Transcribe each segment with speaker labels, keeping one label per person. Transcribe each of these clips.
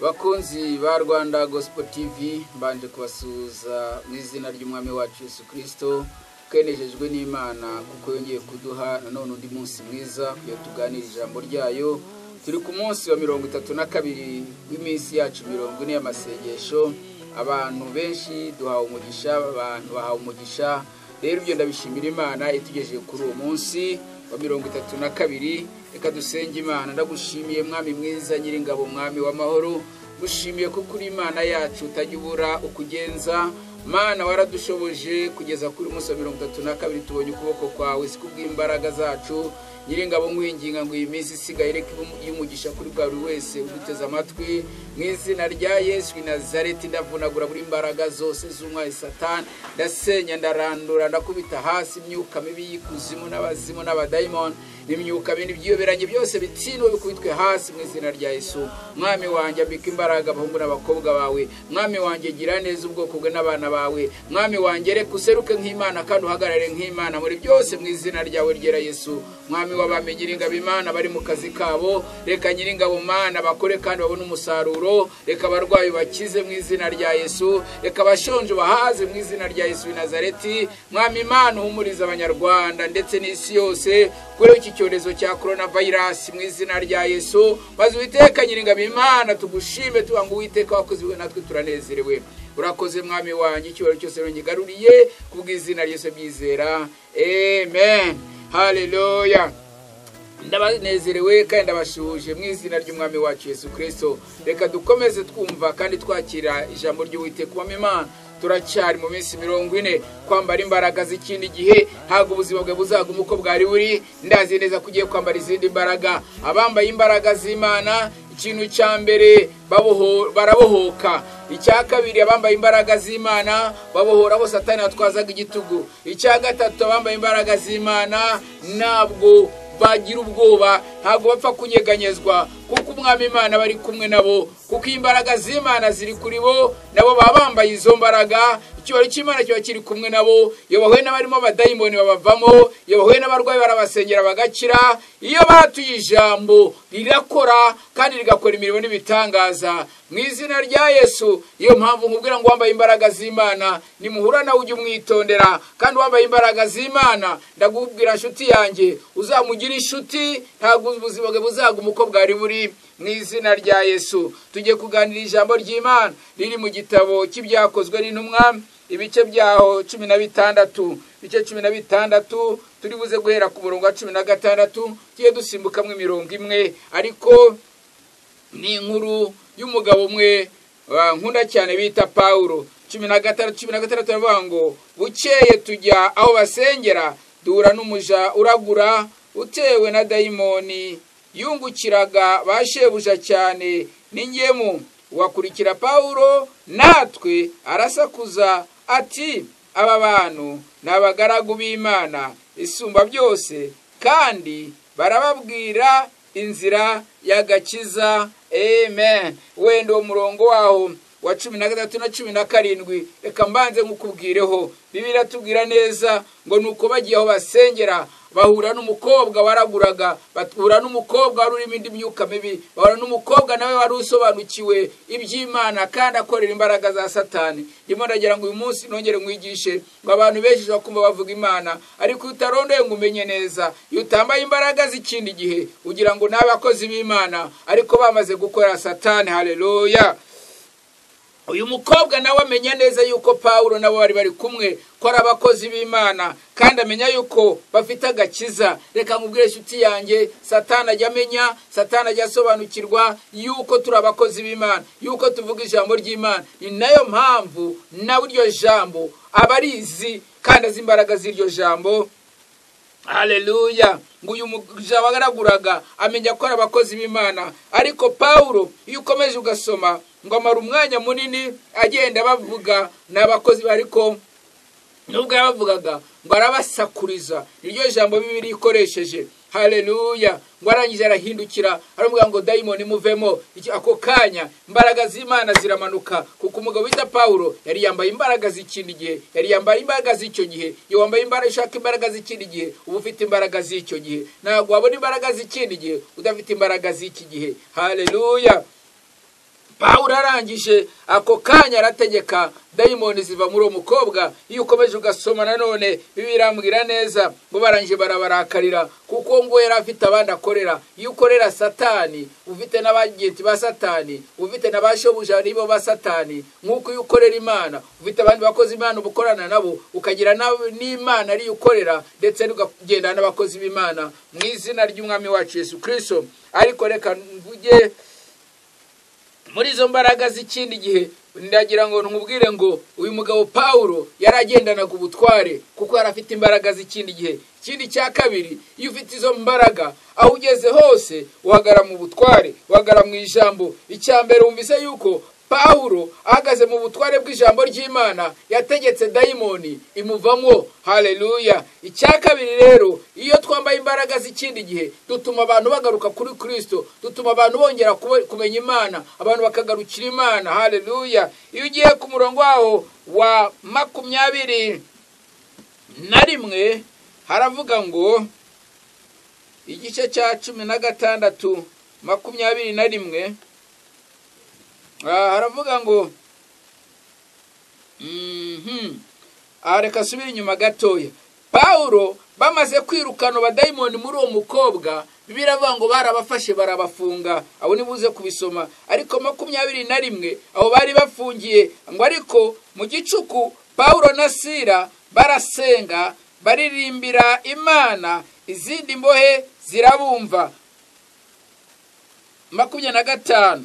Speaker 1: Bakunzi ba Rwanda Gospel TV, mbanje kubasuhuza mu izina ry'Umwami wacu Yesu Kristo. Kenejejwe n'Imana kuko yongeye kuduha nanone undi munsi mwiza kugira tuganire ijambo ryayo. Turi ku munsi wa 32 w'iminsi yacu 40 y'amasengesho. Abantu benshi duhawe umugisha, abantu bahawe umugisha. Rero ibyo ndabishimira Imana itugejeje kuri uwo munsi wa 32. Reka dusenge Imana. Ndagushimiye Mwami mwiza, Nyiringabo, Mwami w'amahoro, gushimiye kuko uri Imana yacu utajya ubura ukugenza. Mana, waradushoboje kugeza kuri umunsi wa 32, tubonye ukuboko kwawe, si kubw'imbaraga zacu. Nyiringabo, nkwinginga ngo iyi minsi isigaye reka y'umugisha kuri bwa buri wese uduteze amatwi. Mu izina rya Yesu i Nazareti, ndavunagura buri imbaraga zose z'umwanzi Satani, ndasenya, ndarandura, ndakubita hasi imyuka mibi y'ikuzimu n'abazimu n'abadayimoni n'imyuka mibi byiyoberanye byose bitsindwe bikubitwe hasi mu izina rya Yesu. Mwami wanjye, ambika imbaraga abahungu n'abakobwa bawe. Mwami wanjye, gira neza ubwoko bwe n'abana bawe. Mwami wanjye, reka useruke nk'Imana kandi uhagarare nk'Imana muri byose mu izina ryawe ryera Yesu. Mwami w'abami, Nyiringabo Imana, bari mu kazi kabo, reka Nyiringabo Mana bakore kandi babone umusaruro. Reka abarwayi bakize mu izina rya Yesu. Reka abashonje bahaze mu izina rya Yesu i Nazareti. Mwami Imana, uhumuriza Abanyarwanda ndetse n'isi yose kuri iki cyorezo cya coronavirus mu izina rya Yesu. Maze Uwiteka Nyiringabo Imana tugushime, tuba ngo Uwiteka wakoze iwe natwe turanezerewe. Urakoze Mwami wanjye, icyubahiro cyose ngigaruriye kubw'izina rya Yesu byizera, amen. Haleluya. Ndabanezerewe kandi ndabashuhuje mu izina ry'Umwami wacu Yesu Kristo. Reka dukomeze twumva kandi twakira ijambo ry'Uwiteka Umwami Imana. Turacyari mu minsi 40 kwambara imbaraga z'ikindi gihe. Ntabwo ubuzima bwawe buzaguma uko bwari buri. Ndazi neza ko ugiye kwambara izindi mbaraga. Abambaye imbaraga z'Imana, ikintu cya mbere barabohoka. Icya kabiri, abambaye imbaraga z'Imana babohora abo Satani atwazaga igitugu. Icya gatatu, abambaye imbaraga z'Imana ntabwo bagira ubwoba, ntabwo bapfa kunyeganyezwa, kuko Umwami Imana bari kumwe nabo, kuko imbaraga z'Imana ziri kuri bo, nabo baba bambaye izo mbaraga. Icyubahiro cy'Imana kiba kiri kumwe nabo. Iyo bahuye n'abarimo abadayimoni babavamo, iyo bahuye n'abarwayi barabasengera bagakira. Iyo batuye ijambo rirakora kandi rigakora imirimo n'ibitangaza mu izina rya Yesu. Iyo mpamvu nkubwira ngo wambaye imbaraga z'Imana nimuhura nawe ujye umwitondera. Kandi wambaye imbaraga z'Imana, ndagubwira nshuti yanjye, uzamugira inshuti, ntabwo ubuzima bwe buzaguma uko bwari buri mu izina rya Yesu. Tugiye kuganira ijambo ry'Imana riri mu gitabo cy'Ibyakozwe n'Intumwa, ibice byaho 16, ibice 16. Turi buze guhera ku murongo wa 16, tugiye dusimbukamo imirongo imwe, ariko ni inkuru y'umugabo umwe nkunda cyane bita Paulo. 16, 16 aravuga ngo bukeye tujya aho basengera, duhura n'umuja uragura utewe na dayimoni, yungukiraga ba shebuja cyane n'ingemu. Wakurikira Paulo natwe arasakuza ati, aba bantu ni abagaragu b'Imana isumba byose, kandi barababwira inzira y'agakiza. Amen. Wenda uwo murongo waho wa 13 na 17, reka mbanze nkukubwireho. Bibiliya iratubwira neza ngo nuko bagiye aho basengera bahura n'umukobwa waraguraga, bahura n'umukobwa wari urimo indi myuka mibi, bahura n'umukobwa nawe wari usobanukiwe iby'Imana kandi akorera imbaraga za Satani. Ndimo ndagira ngo uyu munsi nongere nkwigishe ngo abantu benshi bakumva bavuga Imana, ariko utarondoye ngo umenye neza. Iyo utambaye imbaraga z'ikindi gihe ugira ngo n'abakozi b'Imana, ariko bamaze gukora Satani. Haleluya. Uyu mukobwa nawe amenya neza yuko Paulo nabo bari bari kumwe, ko ari abakozi b'Imana, kandi amenya yuko bafite agakiza. Reka nkubwire inshuti yanjye, Satani ajya amenya, Satani ajya asobanukirwa yuko turi abakozi b'Imana, yuko tuvuga ijambo ry'Imana. Ni nayo mpamvu nawe iryo jambo aba arizi kandi azi imbaraga z'iryo jambo. Haleluya. Ngo uyu muja wagaraguraga amenya ko ari abakozi b'Imana. Ariko Paulo, iyo ukomeje ugasoma, ngo amara umwanya munini agenda bavuga n'abakozi, ariko nubwo yabavugaga ngo arabasakuriza, iryo jambo Bibiliya ikoresheje. Haleluya. Ngo arangije arahindukira aravuga ngo dayimoni muvemo. Ako kanya imbaraga z'Imana ziramanuka, kuko umugabo wita Paulo yari yambaye imbaraga z'ikindi gihe, yari yambaye imbaraga z'icyo gihe. Iyo wambaye imbaraga, ushaka imbaraga z'ikindi gihe, uba ufite imbaraga z'icyo gihe. Ntabwo wabona imbaraga z'ikindi gihe udafite imbaraga z'iki gihe. Haleluya. Pawulo arangije ako kanya arategeka dayimoni ziva muri uwo mukobwa. Iyo ukomeje ugasoma nanone bibirambwira neza ngo barangije barabarakarira, kuko ngo yari afite abandi akorera. Iyo ukorera Satani ufite n'abagenti ba Satani, ufite n'abashobuja nibo ba Satani, nk'uko iyo ukorera Imana ufite abandi bakozi Imana ubukorana nabo, ukagira n'Imana ariyo ukorera, ndetse ukagendana n'abakozi b'Imana mu izina ry'Umwami wacu Yesu Kristo. Ariko reka mvuge muri izo mbaraga z'ikindi gihe, ndagira ngo nkubwire ngo uyu mugabo Pawulo yaragendanaga ubutware kuko yari afite imbaraga z'ikindi gihe. Ikindi cya kabiri, iyo ufite izo mbaraga aho ugeze hose uhagara mu butware, uhagara mu ijambo. Icya mbere wumvise yuko Pawulo ahagaze mu butware bw'ijambo ry'Imana yategetse dayimoni imuvamo. Haleluya. Icya kabiri rero, iyo twambaye imbaraga z'ikindi gihe dutuma abantu bagaruka kuri Kristo, dutuma abantu bongera kumenya Imana, abantu bakagarukira Imana. Haleluya. Iyo ugiye ku murongo waho wa 21 haravuga ngo igice cya 16 21 haravuga ngo reka subira inyuma gatoya. Pawulo bamaze kwirukana abadayimoni muri uwo mukobwa, biravuga ngo barabafashe barabafunga. Abo nibuze kubisoma. Ariko 21 aho bari bafungiye ngo ariko mu gicuku Pawulo na Sila barasenga baririmbira Imana, izindi mbohe zirabumva. 25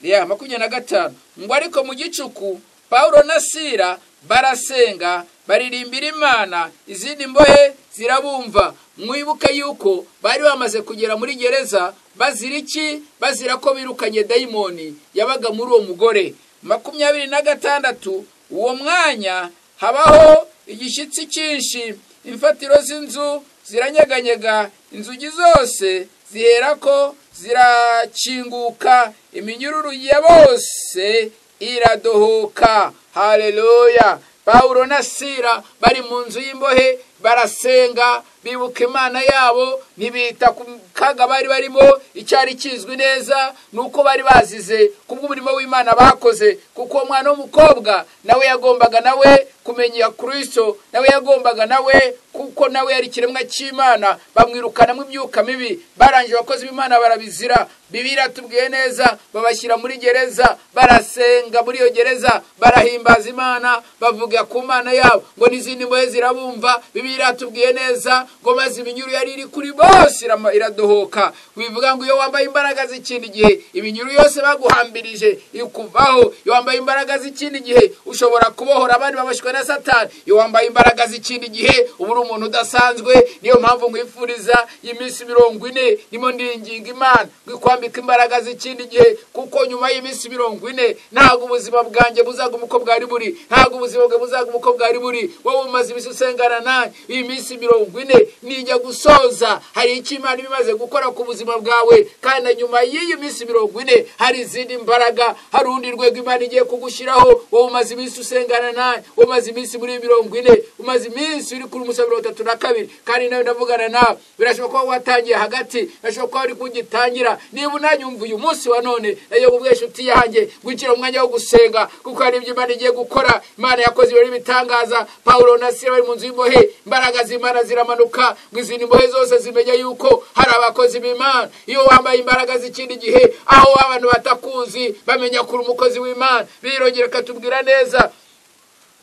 Speaker 1: ya 25 ngo ariko mu gicuku Pawulo na Sila barasenga baririmbira Imana, izindi mbohe zirabumva. Mwibuke yuko bari bamaze kugera muri gereza bazira iki? Bazira ko birukanye dayimoni yabaga muri uwo mugore. 26 uwo mwanya habaho igishyitsi cyinshi, imfatiro z'inzu ziranyeganyega, inzugi zose ziherako zirakinguka, iminyururu ya bose iradohoka. Haleluya. Pawulo na Sila bari mu nzu y'imbohe barasenga, bibuka Imana yabo, ntibita ku kaga bari barimo. Icyari kizwi neza nuko bari bazize kubw'umurimo w'Imana bakoze, kuko umwana w'umukobwa nawe yagombaga nawe kumenya Kristo, nawe yagombaga nawe, kuko nawe yari ikiremwa cy'Imana. Bamwirukanamo imyuka mibi, barangije abakozi b'Imana barabizira. Bibiliya tubwiye neza, babashyira muri gereza, barasenga muri iyo gereza, barahimbaza Imana, bavuga ku Mana yabo ngo n'izindi mbohe zirabumva. Bibiliya tubwiye neza ngo maze iminyuru yari iri kuri bose iradohoka. Bivuga ngo iyo wambaye imbaraga z'ikindi gihe iminyuru yose baguhambirije ikuvaho. Iyo wambaye imbaraga z'ikindi gihe ushobora kubohora abandi baboshywe na Satani. Iyo wambaye imbaraga z'ikindi gihe uba uri umuntu udasanzwe. Niyo mpamvu nkwifuriza iminsi 40 ndimo ndinginga Imana ngikwambika imbaraga z'ikindi gihe, kuko nyuma y'iminsi 40 ntabwo ubuzima bwanjye buzaguma uko bwari buri, ntabwo ubuzima bwawe buzaguma uko bwari buri. Wowe umaze iminsi usengana nanjye, iyi minsi 40 nijya gusoza hari icyo Imana ibimaze gukora ku buzima bwawe, kandi nyuma y'iyi minsi 40 hari izindi mbaraga, hari urundi rwego Imana igiye kugushyiraho. Wowe umaze iminsi usengana nanjye, umaze iminsi muri 40, umaze iminsi uri kuri umusa 32, kandi nawe ndavugana nawe. Birashoboka ko watangiye hagati, birashoboka ko uri kugitangira. Niba unanyumva uyu munsi wa none, nayo ubwe inshuti yanjye gwinjira umwanya wo gusenga, kuko hari ibyo Imana igiye gukora. Imana yakoze ibintu bitangaza. Pawulo na Sila bari mu nzu y'imbohe, imbaraga z'Imana ziramanuka ngo izindi mbohe zose zimenya yuko hari abakozi b'Imana. Iyo wambaye imbaraga z'ikindi gihe, aho abantu batakuzi bamenya kuri umukozi w'Imana. Birongera katubwira neza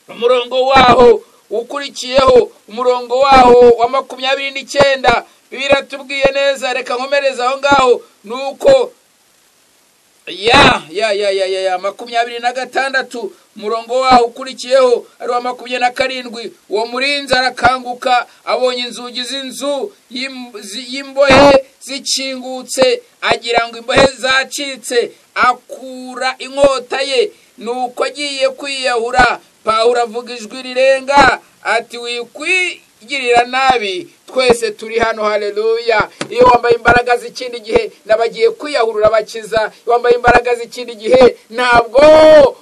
Speaker 1: umurongo waho ukurikiyeho, umurongo waho wa 29, biratubwiye neza. Reka nkomereza aho ngaho nuko ya ya ya ya ya 26 umurongo waho ukurikiyeho ari wa 27. Uwo murinzi arakanguka abonye inzugi z'inzu y'imbohe zikingutse, agira ngo imbohe zacitse, akura inkota ye nuko agiye kwiyahura. Pawulo avuga ijwi rirenga ati Nibatugirira nabi twese turi hano. Haleluya. Iyo wambaye imbaraga z'ikindi gihe nabagiye kwiyahurura bakiza. Iyo wambaye imbaraga z'ikindi gihe ntabwo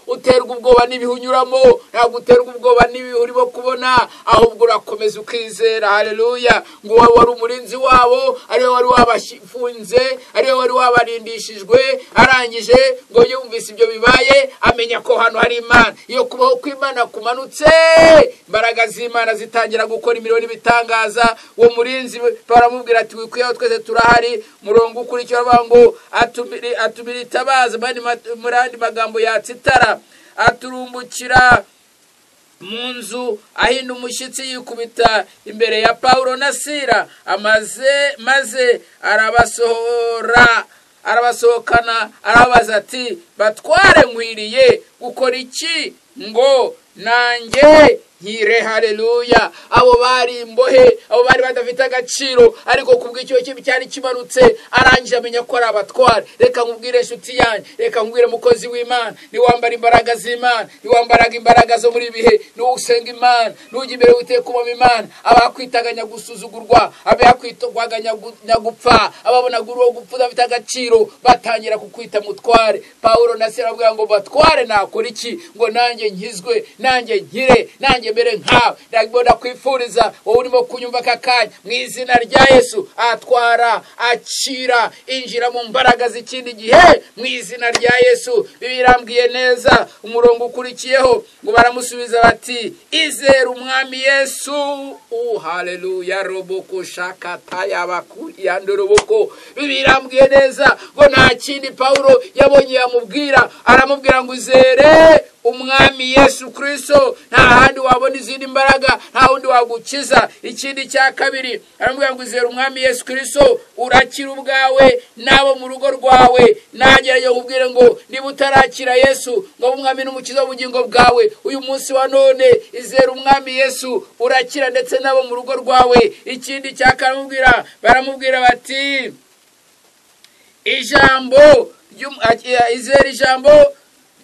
Speaker 1: uterwa ubwoba n'ibihunyuramo, ntabwo uterwa ubwoba n'ibihe urimo kubona, ahubwo urakomeza ukizera. Haleluya. Ngo wowe wari umurinzi wabo, ariwe wari wabafunze, ariwe wari wabarindishijwe, arangije ngo yumvise ibyo bibaye amenya ko hano hari Imana. Iyo kubaho kw'Imana kumanutse, imbaraga z'Imana zitangira gukora imirimo n'ibitangaza. Uwo murinzi baramubwira ati wikwiyeho twese turahari. Murongo ukurikira bavuga ngo atumira itabaza, muri andi magambo yatsa itara, aturumbukira mu nzu ahinda umushyitsi yikubita imbere ya Pawulo na Sila, maze arabasohora, arabasohokana, arabaza ati batware nkwiriye gukora iki ngo nanjye nkire? Haleluya. Abo bari imbohe, abo bari badafite agaciro, ariko kubw'icyo kibi cyari kimanutse arangije amenya ko ari abatware. Reka nkubwire inshuti yanjye, reka nkubwire mukozi w'Imana, niwambara imbaraga z'Imana, niwambaraga imbaraga zo muri bihe, niusenga Imana, nujya imbere witeka ubamo Imana, abakwitaganya gusuzugurwa, abakwitaganya gupfa, ababonaga uwo gupfa udafite agaciro batangira kukwita mutware. Pawulo na Sila baravuga ngo batware nakora iki ngo nanjye nkizwe, nanjye nkire, nanjye mbere nkawe. Ndabona kwifuriza wowe urimo kunyumva aka kanya mu izina rya Yesu, atwara, akira, injira mu mbaraga z'ikindi gihe mu izina rya Yesu. Bibirambwiye neza umurongo ukurikiyeho ngo baramusubiza bati izere umwami Yesu. Haleluya. Roboko shakata yabakuri yandoroboko. Bibirambwiye neza ngo nta kindi Pawulo yabonye yamubwira, aramubwira ngo izere umwami Yesu Kristo, nta handi wabona izindi mbaraga, nta wundi wagukiza. Ikindi cya kabiri aramubwira ngo izere umwami Yesu Kristo urakira ubwawe n'abo mu rugo rwawe. Nagerageza kubwira ngo niba utarakira Yesu ngo abe umwami n'umukiza w'ubugingo bwawe, uyu munsi wa none izere umwami Yesu urakira ndetse n'abo mu rugo rwawe. Ikindi cya kane baramubwira bati ijambo izere ijambo,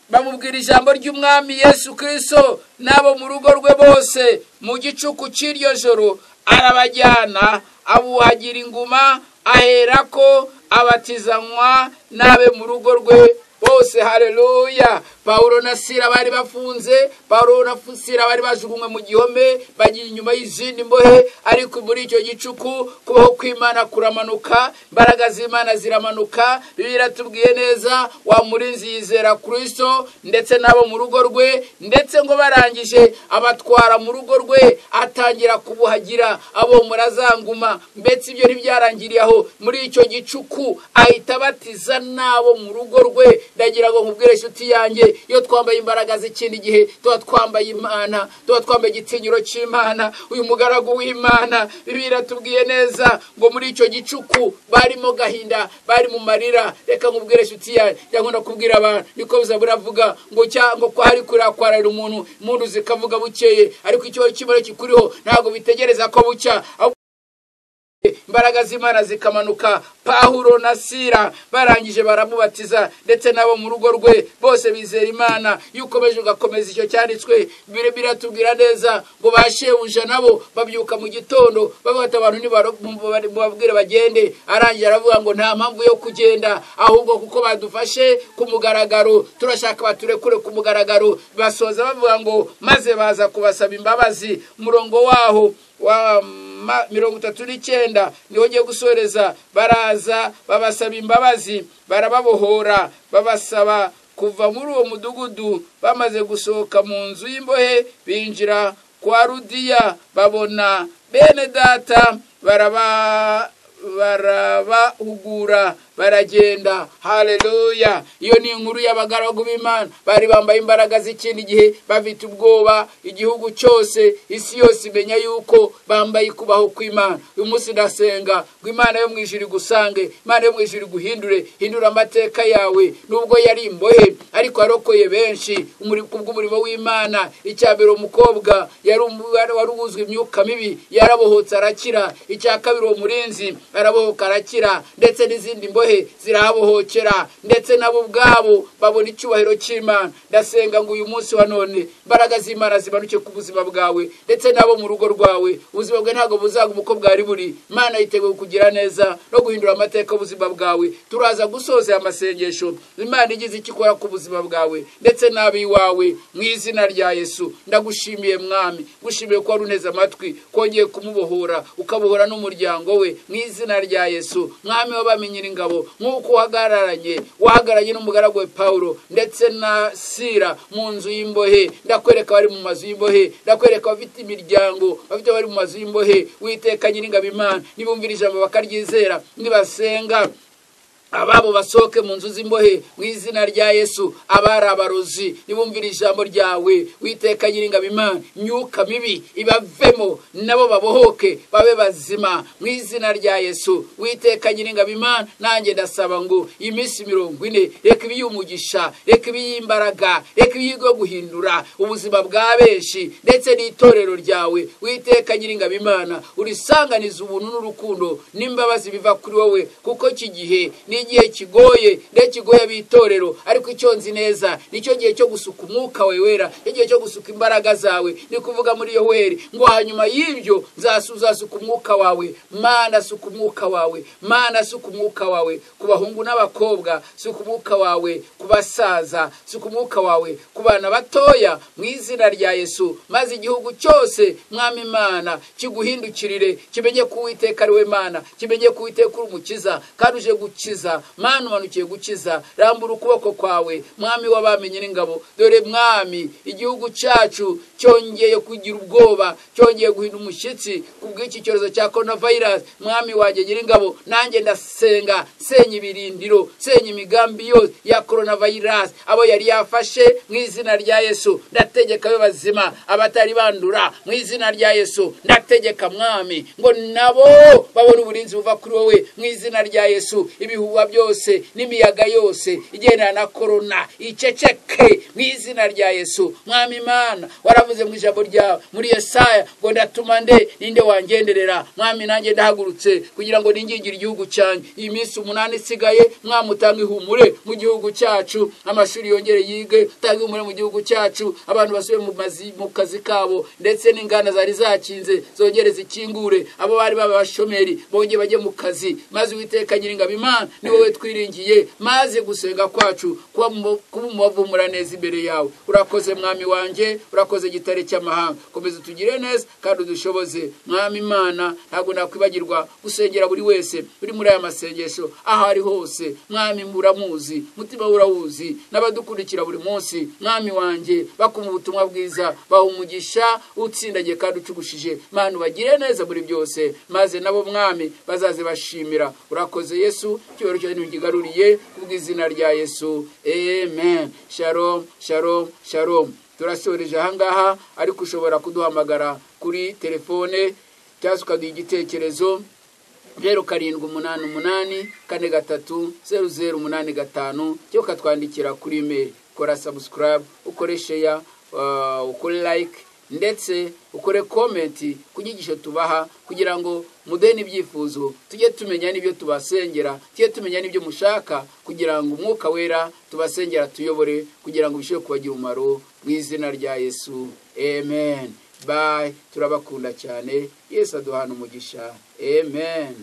Speaker 1: bamubwira ijambo ry'umwami Yesu Kristo n'abo mu rugo rwe bose. Mu gicuku cy'iryo joro arabajyana, abuhagira inguma, aherako abatizanywa n'abe mu rugo rwe bose. Haleluya. Pawulo na Sila bari bafunze, Pawulo na Sila bari bajugunywe mu gihome, bagiye inyuma y'izindi mbohe, ariko muri icyo gicuku kubaho kw'Imana kuramanuka, imbaraga z'Imana ziramanuka. Bibiliya iratubwiye neza wa murinzi yizera Kristo ndetse n'abo mu rugo rwe, ndetse ngo barangije abatwara mu rugo rwe, atangira kubuhagira abo murazanguma. Mbetse ibyo ntibyarangiriye aho, muri icyo gicuku ahita abatiza n'abo mu rugo rwe. Ndagira ngo nkubwire inshuti yanjye, iyo twambaye imbaraga z'ikindi gihe tuba twambaye Imana, tuba twambaye igitinyiro cy'Imana. Uyu mugaragu w'Imana Bibiliya iratubwiye neza ngo muri icyo gicuku barimo gahinda, bari mu marira. Reka nkubwire inshuti yanjye, ndakunda kubwira abantu niko buravuga ngo ngo ko hari kurakwarira umuntu impundu zikavuga bukeye, ariko icyo kimwe kikuriho ntabwo bitegereza ko bucya, imbaraga z'Imana zikamanuka. Pawulo na Sila barangije baramubatiza ndetse nabo mu rugo rwe bose bizera Imana. Iyo ukomeje ugakomeza icyo cyanditswe, biratubwira neza ngo ba shebuja nabo babyuka mu gitondo bavuga abantu ntibabwire bagende. Arangije aravuga ngo nta mpamvu yo kugenda, ahubwo kuko badufashe ku mugaragaro turashaka baturekure ku mugaragaro. Basoza bavuga ngo maze baza kubasaba imbabazi. Umurongo waho wa 39 niho ngiye gusoreza. Baraza babasaba imbabazi, barababohora, babasaba kuva muri uwo mudugudu. Bamaze gusohoka mu nzu y'imbohe binjira kwa Rudiya, babona bene data barabahugura baragenda. Haleluya. Iyo ni inkuru y'abagaragu b'Imana bari bambaye imbaraga z'ikindi gihe, bafite ubwoba, igihugu cyose, isi yose imenya yuko bambaye kubaho kw'Imana. Uyu munsi ndasenga ngo Imana yo mu ijuru igusange, Imana yo mu ijuru iguhindure, hindura amateka yawe. Nubwo yari imbohe ariko arokoye benshi kubw'umurimo w'Imana. Icya mbere umukobwa wari wuzwe imyuka mibi yarabohotse arakira. Icya kabiri uwo murinzi arabohoka arakira, ndetse n'izindi mbohe. z'imbohe zirahabohokera, ndetse nabo ubwabo babona icyubahiro cy'Imana. Ndasenga ngo uyu munsi wa none imbaraga z'Imana zimanuke ku buzima bwawe ndetse nabo mu rugo rwawe. Ubuzima bwawe ntabwo buzaguma uko bwari buri. Imana yiteguye kugira neza no guhindura amateka y'ubuzima bwawe. Turaza gusoza aya masengesho Imana igize icyo ikora ku buzima bwawe ndetse n'ab'iwawe mu izina rya Yesu. Ndagushimiye Mwami, gushimiye ko wari uneze amatwi, kongeye kumubohora ukabohora n'umuryango we mu izina rya Yesu. Mwami w'abamenyera ingabo, nk'uko wahagararanye n'umugaragu we Paulo ndetse na Sira mu nzu y'imbohe, ndakwereka bari mu mazu y'imbohe, ndakwereka abafite imiryango bafite bari mu mazu y'imbohe. Witeka Nyiringabo Imana, nibumvira ijambo bakaryizera, nibasenga ababo basohoke mu nzu z'imbohe mu izina rya Yesu. Abari abarozi nibumvira ijambo ryawe, Witeka Nyiringabo Imana, imyuka mibi ibavemo nabo babohoke babe bazima mu izina rya Yesu. Witeka Nyiringabo Imana, nanjye ndasaba ngo iyi minsi 40 reka ibiyumugisha, reka ibiyimbaraga, reka ibiyigo guhindura ubuzima bwa benshi ndetse n'itorero ryawe. Witeka Nyiringabo Imana, urisanganiza ubuntu n'urukundo n'imbabazi biva kuri wowe, kuko iki gihe ni igihe kigoye, ndetse kigoye abitorero, ariko icyo nzi neza nicyo gihe cyo gusuka umwuka wawe wera, igihe cyo gusuka imbaraga zawe. Ni kuvuga muri Yoweri ngo hanyuma y'ibyo nzasuka umwuka wawe. Mana, suka umwuka wawe. Mana, suka umwuka wawe ku bahungu n'abakobwa, suka umwuka wawe ku basaza, suka umwuka wawe ku bana batoya mu izina rya Yesu. Maze igihugu cyose, Mwami Imana, kiguhindukirire, kimenye ko Uwiteka ari we Mana, kimenye ko Uwiteka uri umukiza kandi uje gukiza. Mana, umanukiye gukiza, rambura ukuboko kwawe Mwami w'abamenye n'ingabo. Dore Mwami, igihugu cyacu cyongeye kugira ubwoba, cyongeye guhinda umushyitsi kubw'iki cyorezo cya coronavirus. Mwami wanjye Nyiringabo, nanjye ndasenga, senya ibirindiro, senya imigambi yose ya coronavirus abo yari yafashe mu izina rya Yesu. Ndategeka abe bazima, abatari bandura mu izina rya Yesu. Ndategeka Mwami ngo nabo babone uburinzi buva kuri wowe mu izina rya Yesu. Ibihuha byose n'imiyaga yose igendana na corona iceceke mu izina rya Yesu. Mwami Imana, waravuze mu ijambo ryawe muri Yesaya ngo ndatuma nde, ninde wangenderera? Mwami, nanjye ndahagurutse kugira ngo ningingire igihugu cyanjye. Iyi minsi 8 isigaye, Mwami, utanga ihumure mu gihugu cyacu, amashuri yongere yige, utanga ihumure mu gihugu cyacu, abantu basubire mu kazi kabo, ndetse n'inganda zari zakinze zongere zikingure, abo bari babashomeri bongeye bajye mu kazi. Maze Uwiteka Nyiringabo Imana, ni wowe twiringiye, maze gusenga kwacu kuba umuvumura neza imbere yawe. Urakoze Mwami wanjye, urakoze gitare cy'amahanga, komeza utugire neza kandi udushoboze. Mwami Imana, ntabwo nakwibagirwa gusengera buri wese uri muri aya masengesho aho ari hose. Mwami, muramuzi, mutima urawuzi, n'abadukurikira buri munsi. Mwami wanjye, bakuma ubutumwa bwiza, baha umugisha utsindagiye kandi ucugushije. Mana, ubagire neza muri byose, maze nabo Mwami bazaze bashimira. Urakoze Yesu, icyubahiro cyawe ntikigaruriye kubw'izina rya Yesu. Amen. Shalom, shalom, shalom. Turasoreje ahangaha, ariko ushobora kuduhamagara kuri telefone cyangwa ukaduha igitekerezo 0 7 8 8 4 3 0 0 8 5, cyangwa ukatwandikira kuri email. Kora subscribe, ukore share, ukore like, ndetse ukore comment ku nyigisho tubaha, kugira ngo muduhe n'ibyifuzo, tujye tumenya n'ibyo tubasengera, tujye tumenya n'ibyo mushaka, kugira ngo umwuka wera tubasengera tuyobore, kugira ngo bishobore kubagira umumaro mu izina rya Yesu. Amen. Bye. Turabakunda cyane. Yesu aduhana umugisha. Amen.